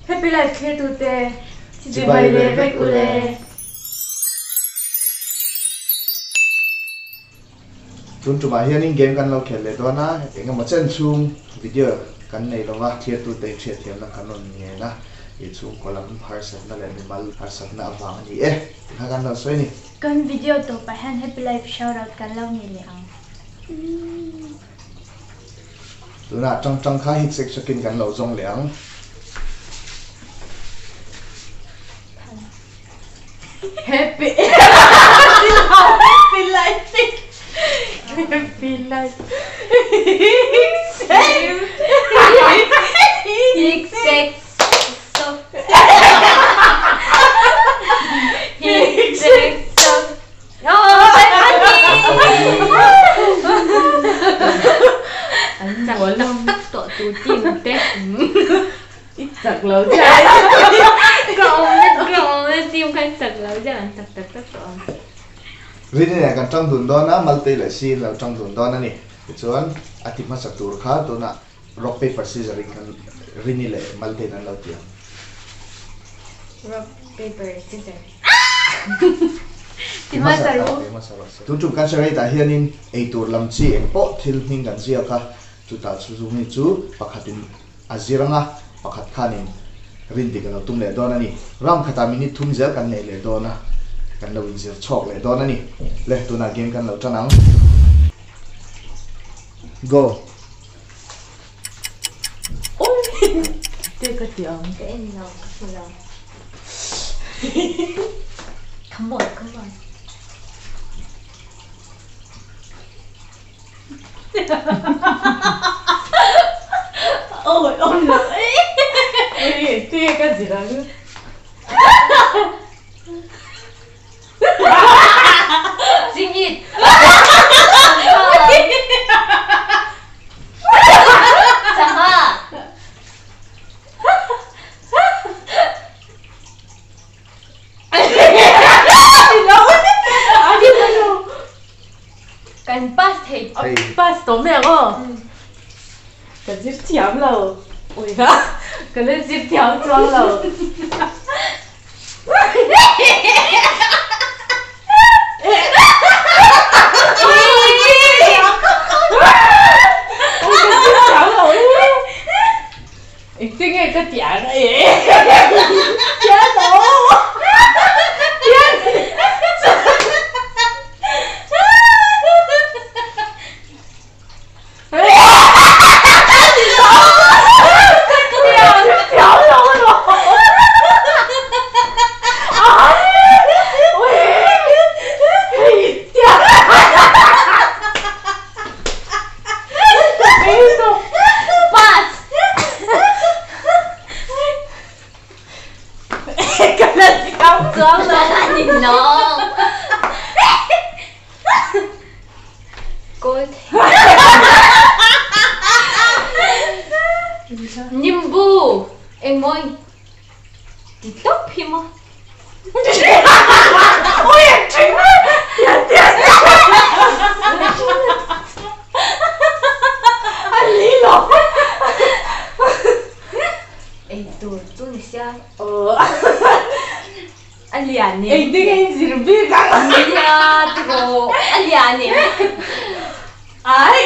Happy Life thlirtute chibai leh vek ule. Tun tumah hianin game kan lo khel leh dawn a, eng emaw chen chhung video kan nei lo va, thirtute in hriatthiamna kan rawn ngen a, i chhungkaw lam harsatna leh mimal harsatna avang a ni e tih kha kan lo sawi a ni. Kan video tawpah hian Happy Life shout out kan lo nei leh ang. Tunah tang tang kha hit sek sekin kan lo zawng leh ang. Happy Happy life Happy life Hik sek sok Hik sek sok An chak tak tak tawh tu team te. I chak lo chiah Ka awmna ka awmna team kha an chak lo chiah an chak tak tak tawh ang. Rini nen kan tang dun dawn a, Maltei leh Siin lo tang dun dawn a ni. Tichuan a ti hmasa tur kha tunah rock paper scissor in kan Rini leh Maltei'n an lo ti ang. Rock paper scissor. Ti hmasa rawh, ti hmasa rawh. Tun tum kan charade ah hianin eitur lam chi eng pawh thil hming kan ziak a, chutah chu zungni chu pakhatin a zir anga pakhat khanin rin dik a lo tum leh dawn a ni. Round khatah minute thum zel kan nei leh dawn a, kan lo inzir chhawk leh dawn a ni. Le, tunah game kan lo tan ang. Go! Te ka ti ang. Ka en lo, ka hmu lo. Come on, come on. Ôi, ôm lo. Ui, te ka zir ang. Chingit. Sangha. Kan pass thei. Pass tawh mai ang aw. Ka zir thiam lo. Ui ha. Ka la zir thiam chuang lo. Engtinge ka ti ang e. Nimbu engmaw ti tawp hi maw. Ei tur chu ni sia. A lian em? Engtin nge in zir bik ang? Nia tiraw a lian em? Ai!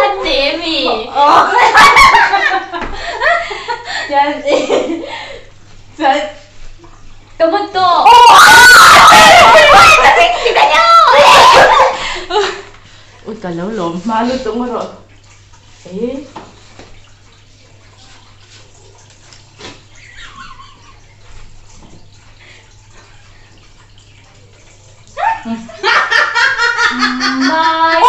A te mi? Chuan Tomato! Ui ka lo lawm hma lutuk rawh. Eh. Mai.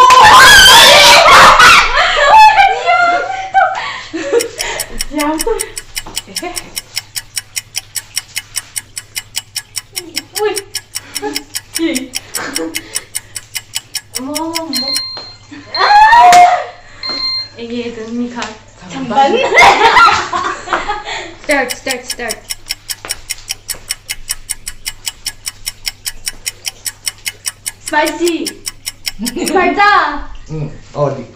Ui. Mo mo. Enge tun mi kha. Chamban. Start start start. Spicy. Hmarcha. Umm aw dik.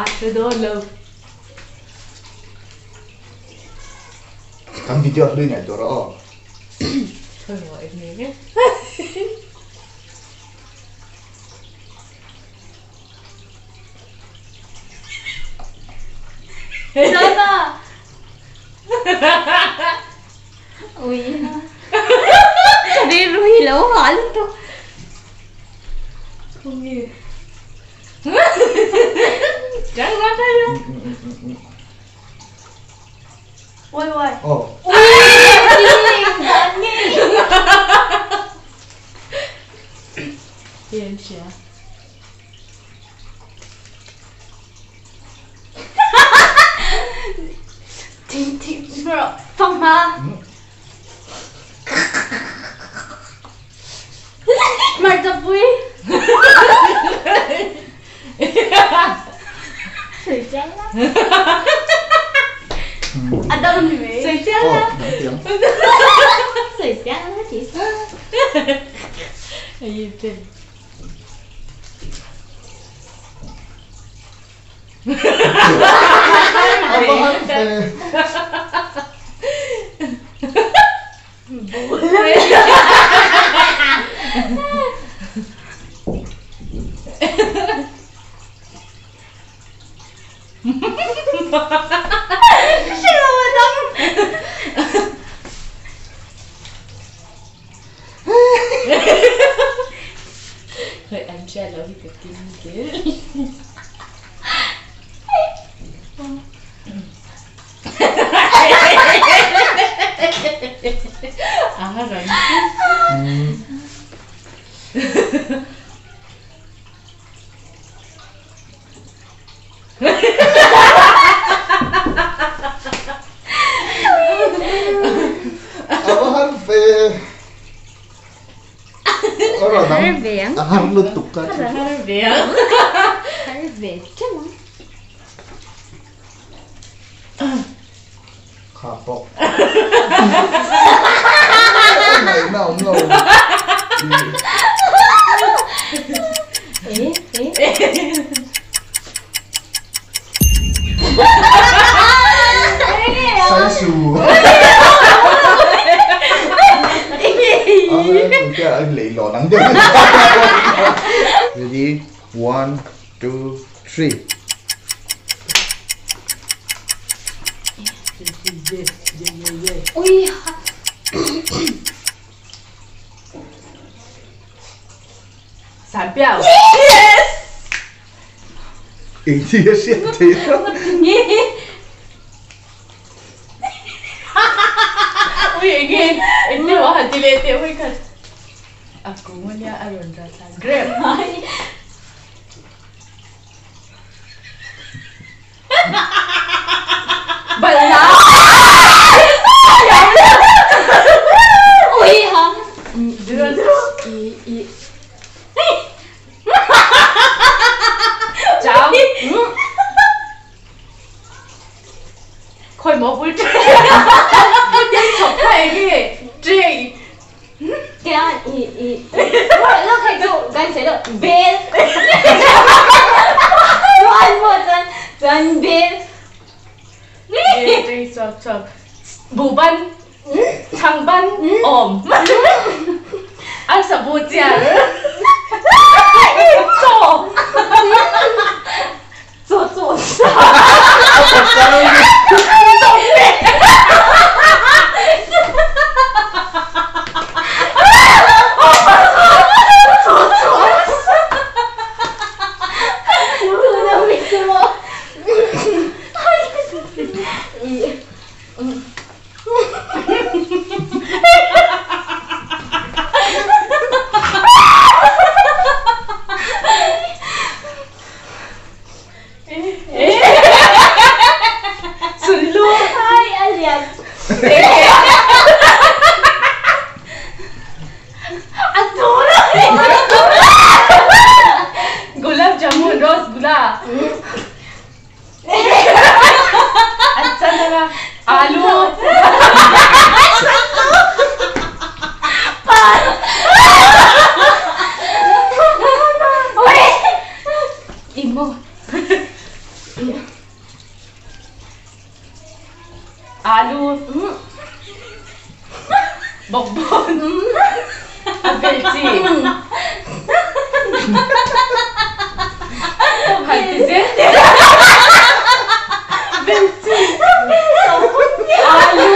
A hre dawn lo. Kan video hlui ngaih tur aw. Khawi maw eng nge nge. Sana. Ui. Ka rilru hi lo hah lutuk. Khawnge. Chang ra kai ra. Ui ui. Aw. Ui dan nge. Em hria. Thing thing fanghma. Hmarchapui. Sawi chiang la. A dang ni mai. Sawi chiang la. Sawi chiang la chi. Hei chen. Hei an hriat loh hi ka kim zel. A ran. A va har ve. Har ve ang. A har lutuk ka chu. Har ve ang. Har ve teuh ang. Kha pawh. Ngaihna awm lo. Saisu. Leihlawn ang deuh. Ready? One, two, three. Ui. Sanpiau. Yes! Eng chi a hriat theih a. Ui eng nge eng nge maw han ti leh teh ui khat. A kung ania a rawn ral thla. Grape. Balhla. Ui ha. Zero zero. I i. Chau. Khawi maw bul ṭe. Chawp kha eng nge ṭe. Cái đó i i. Nó khai chu kan sawi deuh bel. Chuan maw chuan chuan bel. Ṭe chawp chawp. Buhban. Changban awm. Arsa bu chiar. Chaw. Chaw chaw sa. Sunlu. Ai a lian. A tur. Gulab jamun rasgulla. An chan anga alu. Imo. Alu. Bawkbawn. A vel chi. Han ti zel teh. Vel chi. Alu.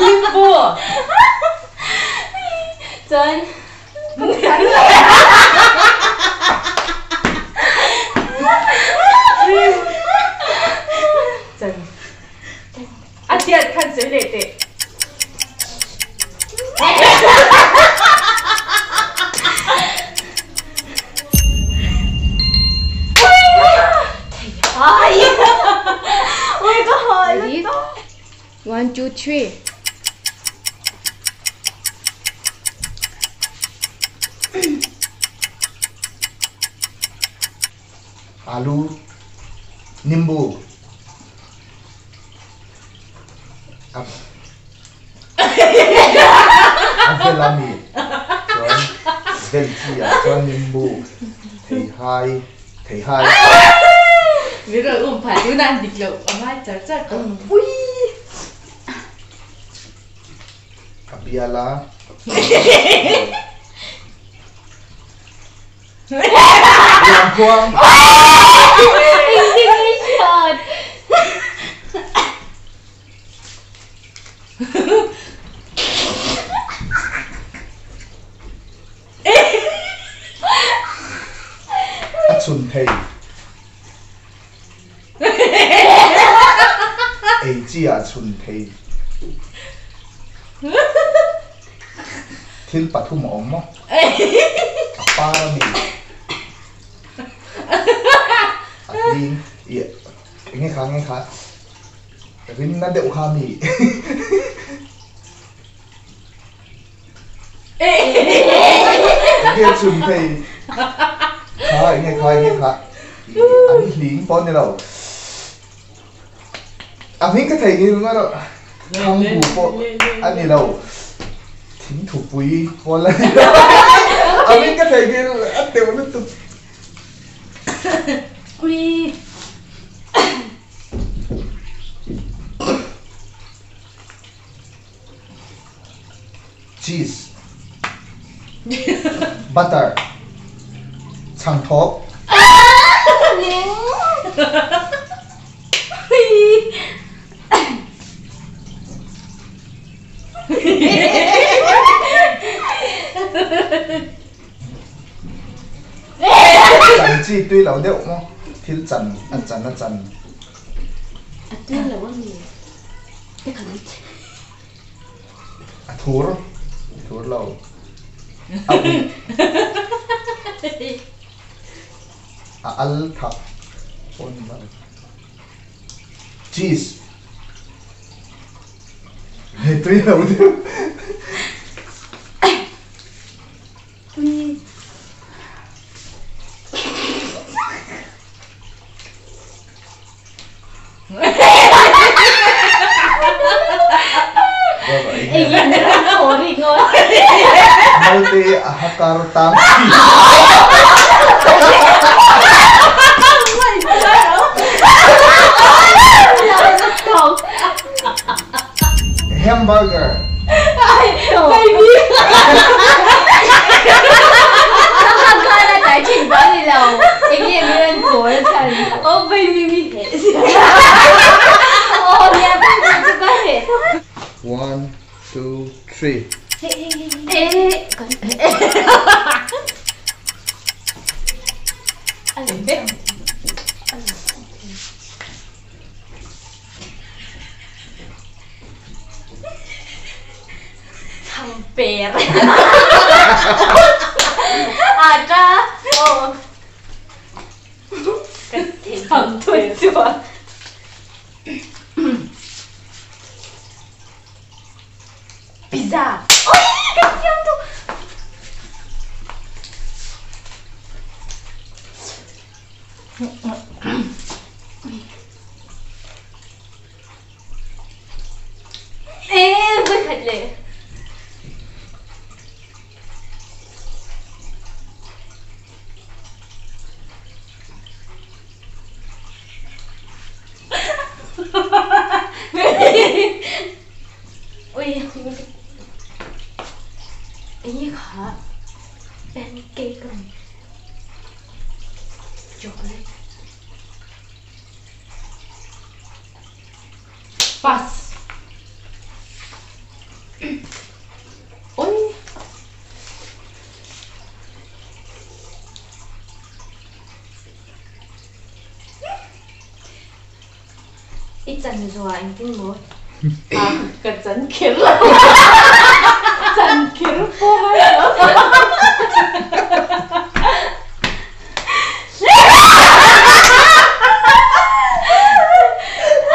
Limbu. Chuan. A tiat khan sawi leh teh. Ready? One, two, three. Alu, nimbu, a a vel a mi chuan vel chi ah chuan nimbu theihai theihai. Min rawn um phah tuna an dik loh a ngai char char tawh. Uii. A bial a. Liangkhuang. A chhun thei. Ei chi ah chhun thei. Thil pathum a awm maw? A par a mi. A hling ih eng nge kha eng nge kha rinna deuh kha a mi. Eng nge chhun thei kha eng nge kha eng nge kha an hling pawh a ni lo. A hming ka thei ngil ngawt a, thangbu pawh a ni lo, thingthupui pawl a ni lo, a hming ka thei ngil a teuh lutuk. Cheese, butter, chhangthawp. Chan chi tui lo deuh maw thil chan a chan a chan. A tui lo a mi te khan. A thur, a thur lo. A uih. A al thak pawh a ni mai. Cheese. Hei tui lo deuh. Malte a hakar tang chi. Hamburger. One, two, three. Chhangper. Aṭa. Aw. Chhang thut chuan. Pizza. Oi, ka siam tu. Ee, voi khat le. Pass. Oi. I chan zuah engtin maw? A ka chan kher lo. Chan kher pawh ngai lo.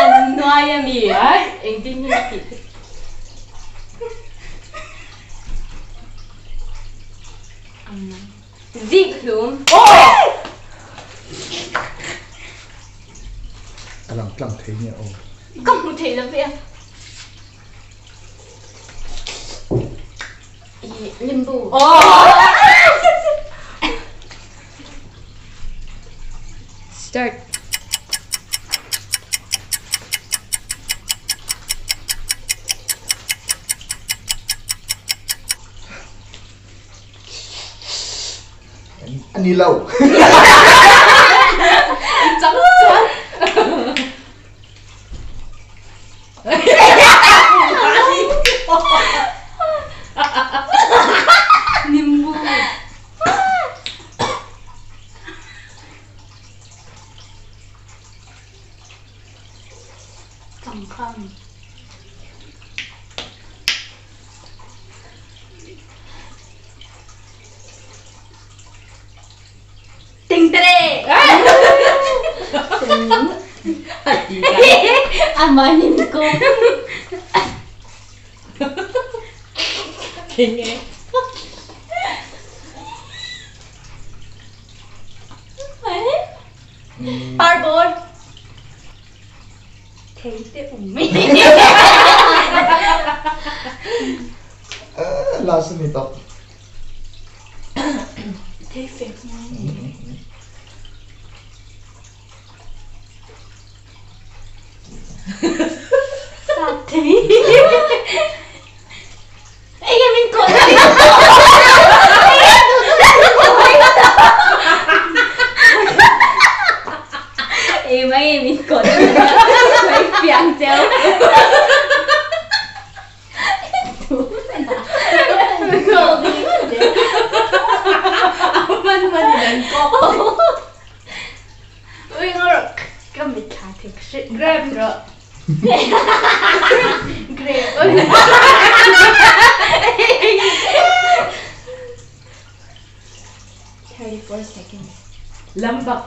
An nuai a mi? Ai, engtin nge tih te. Zik hlum. A lang tlang thei nge aw. Ka hmu thei lo ve a. I limbu. Start. A ni lo. Chang chuan. Nimbu. Changkhang. Tingtere. Amanin ko. Enge. Parbor. Theite ummi. Last ni to. Thei fek. Sa thei. Enge min ko. Ê mấy em mình cột mấy piang chéo. Man man nan ko. Ui ngor ka mi tha thik shit. Grab ro. Grab. 34 seconds. Lambak.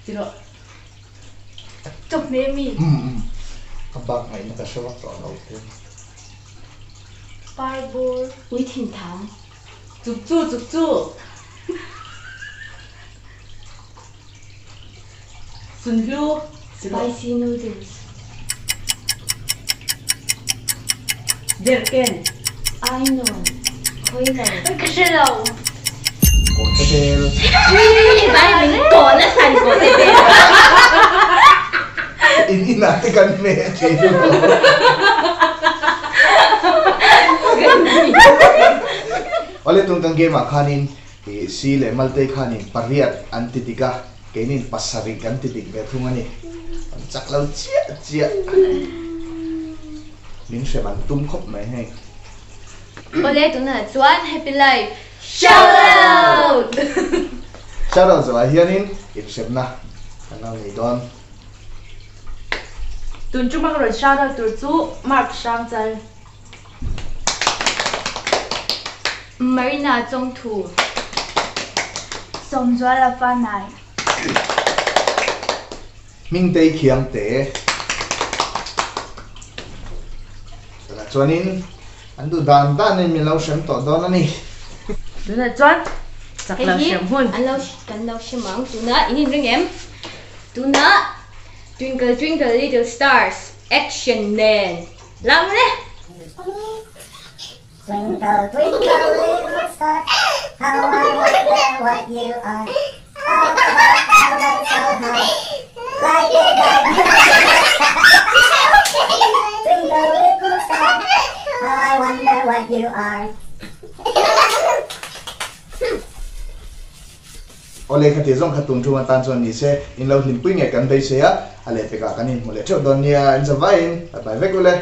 Tiro. Chok me mi. A bak ngai na ka hre vak tawh lo te. Parbor. Ui thin thang. Chuk chu chuk chu. Sunhlu. Spicy noodles. Derken. I know. Khoi lo. Ka hre lo. Kawte bel. Mai min ko na san ko te bel. In ina te kan me thei lo. Awle tun kan game ah khanin i si leh Maltei khanin pariat an ti dik a, keinin pasarih kan ti dik ve thung a ni. An chak lo chiah chiah. Min hrem an tum khawp mai hei. Awle tunah chuan happy life shout out! Shout out zawhah hianin inhremna kan lo nei dawn. Tun chu mang rawn shout out tur chu Mark Hrangchal. Marina Chawngthu. Sawmzuala Fanai. Hmingtei Khiangte. Tunah chuanin an duh dan danin min lo hrem tawh dawn a ni. Tunah chuan chak lo hrem hun. Hei hi an lo kan lo hrem ang. Tunah in inring em? Tunah Twinkle Twinkle Little Stars action nen lang le. Twinkle twinkle little star, how I wonder what you are. Up above so high, like a diamond in the sky. Twinkle little star, how I wonder what you are. Awle kha ti zawng kha tun tum atan chuan ni se, in lo hlimpui nge kan beisei a, a lehpekah kan inhmu leh theuh dawn nia, in zavaiin bye bye vek ule.